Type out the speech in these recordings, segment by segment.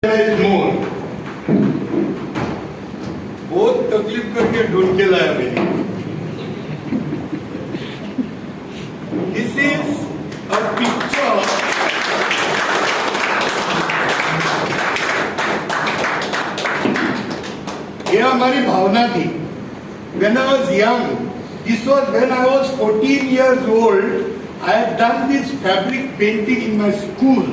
More बहुत तकलीफ करके ढूंढ के लाया Mary. This is a picture. ये हमारी भावना थी। When I was young, this was when I was 14 years old, I had done this fabric painting in my school.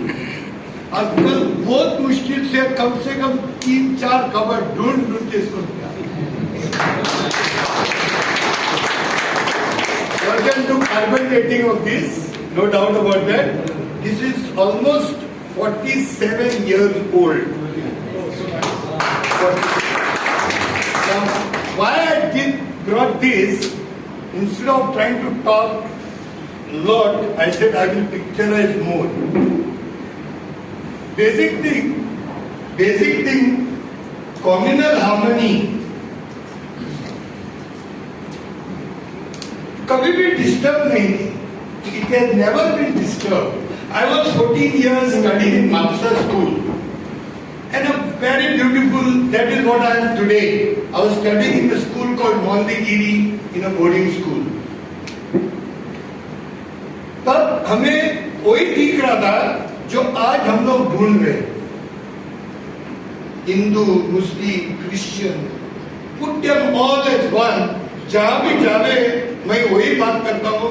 और कल बहुत मुश्किल से कम 3-4 कवर ढूंढ ढूंढ के इसको निकाला। You can do carbon dating of this, no doubt about that. This is almost 47 years old. Now, why I did brought this, instead of trying to talk lot, I said I will picturize more. Basic thing, communal harmony कभी भी disturb नहीं थी। It has never been disturbed. I was 14 years studying in Mapsa school, and a very beautiful, that is what I am today. I was studying in a school called Mondigiri in a boarding school. तब हमें वही दिख रहा था जो आज हम लोग ढूंढ रहे हैं। Hindu, Muslim, Christian, put them all as one. जहां भी जावे मैं वही बात करता हूँ,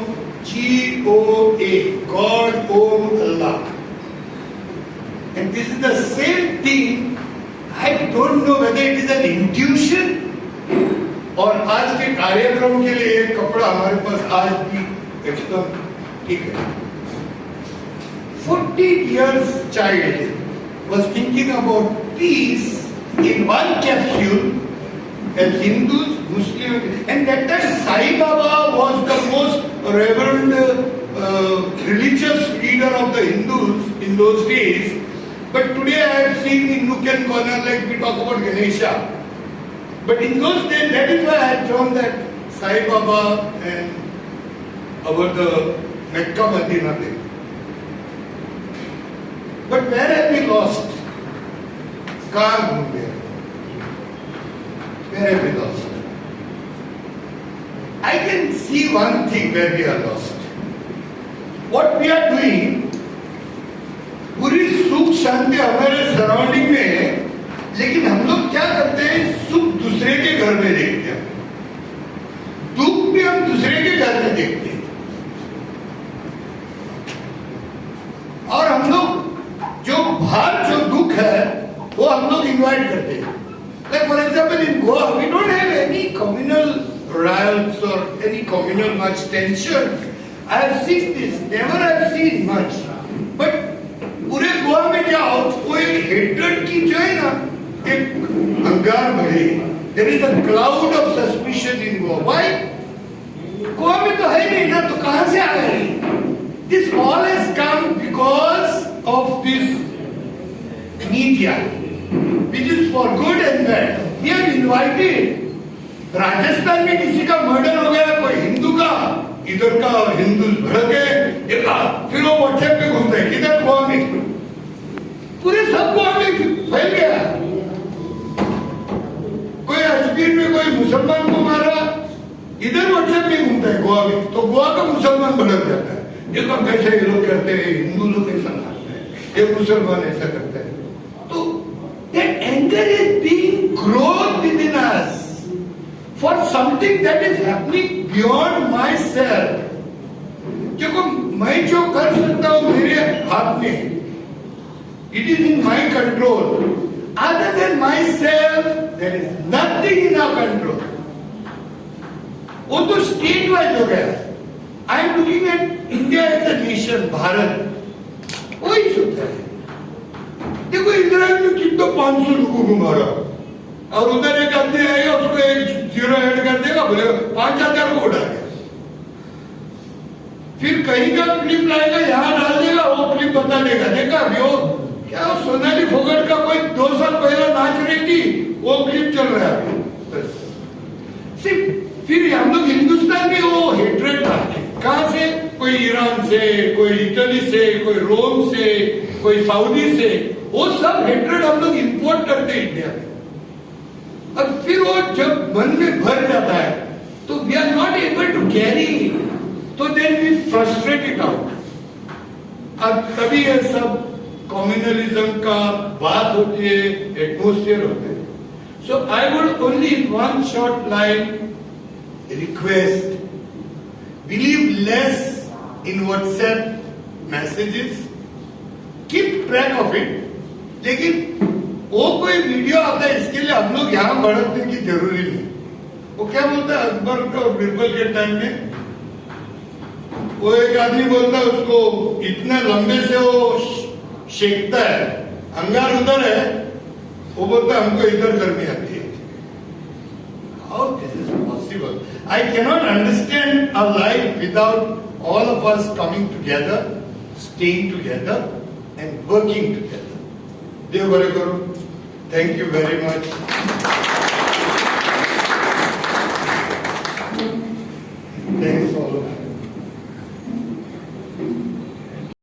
GOA, God, Om, Allah. And this is the same thing. I don't know whether it is an intuition और आज के कार्यक्रम के लिए एक कपड़ा हमारे पास आज भी एकदम ठीक है। 14 years child was thinking about peace in one capsule as Hindus, Muslims, and that time Sai Baba was the most reverend religious leader of the Hindus in those days. But today I have seen in nook and corner, like we talk about Ganesha. But in those days, that is why I had drawn that Sai Baba and about the Mecca Medina thing. But where have we lost? कहाँ घूम गए? Where have we lost? I can see one thing where we are lost. What we are doing, पूरी सुख शांति हमारे surrounding में है, लेकिन हम लोग क्या करते हैं, सुख दूसरे के घर में देखते हैं, दुख भी हम दूसरे के घर में देखते हैं, और हम लोग जो बाहर जो दुख है वो हम लोग इन्वाइट करते हैं। Like for example in Goa, we don't have any communal riots or any communal much tensions. I have seen this, never have seen much. But पूरे गोवा में जाओ, वो एक हेट्रेड की जो है ना, एक अंगार भरी। There is a cloud of suspicion in Goa. Why? Goa में तो है नहीं ना, तो कहाँ से आ गए? This all has come because of this media, which is for good and bad. We have invited. Rajasthan में किसी का मर्डर हो गया, कोई हिंदू का, इधर का हिंदू भड़के, देखा, फिर वो व्हाट्सएप पे घूमता है, किधर गोवा में, पूरे सब गोवा में फैल गया। कोई अजमेर में कोई मुसलमान को मारा, इधर व्हाट्सएप में घूमता है गोवा में, तो गोवा का मुसलमान भड़क जाता है, देखो कैसे ये लोग करते हैं, हिंदू लोग ऐसा मारते हैं, ये मुसलमान ऐसा करते हैं। तो that anger is being grown within us for something that is happening beyond myself. क्योंकि मैं जो कर सकता हूँ मेरे हाथ में, it is in my control. Other than myself, there is nothing in our control. वो तो स्टेट वाइज हो Gaya. I am looking at India as a nation, Bharat. वही होता है। देखो इजराइल में कितना 500 लोगों को मारा, और उधर एक आदमी आएगा, उसको एक जीरो ऐड कर देगा, बोलेगा 5000 को उड़ा दिया। फिर कहीं का क्लिप लाएगा, यहाँ डाल देगा, वो क्लिप बता देगा, देखा अभी वो क्या सोनाली फोगट का कोई 2 साल पहले नाच रही थी, वो क्लिप चल रहा है अभी। बस सिर्फ फिर हम लोग हिंदुस्तान में वो हेट्रेड डालते हैं। कहाँ से? कोई ईरान से, कोई इटली से, कोई रोम से, कोई सऊदी से। वो सब हेट्रेड हम लोग इंपोर्ट करते हैं इंडिया में और फिर वो जब मन में भर जाता है, तो we are not able to carry, तो then we frustrate it out. अब तभी ये सब कम्युनलिज्म का बात होती है, एटमोस्फियर होते हैं. So I would only in one short line request, believe less in WhatsApp messages, keep track of it, लेकिन वो कोई वीडियो आता है, इसके लिए हम लोग यहाँ भड़कने की जरूरी नहीं. वो क्या बोलता है, अकबर का और बीरबल के टाइम में वो एक आदमी बोलता है, उसको इतना लंबे से वो सेंकता है, अंगार उधर है, वो बोलता है, हमको इधर गर्मी आती है. How this is possible? I cannot understand a life without all of us coming together, staying together and working together. देव बरें करूं. Thank you very much.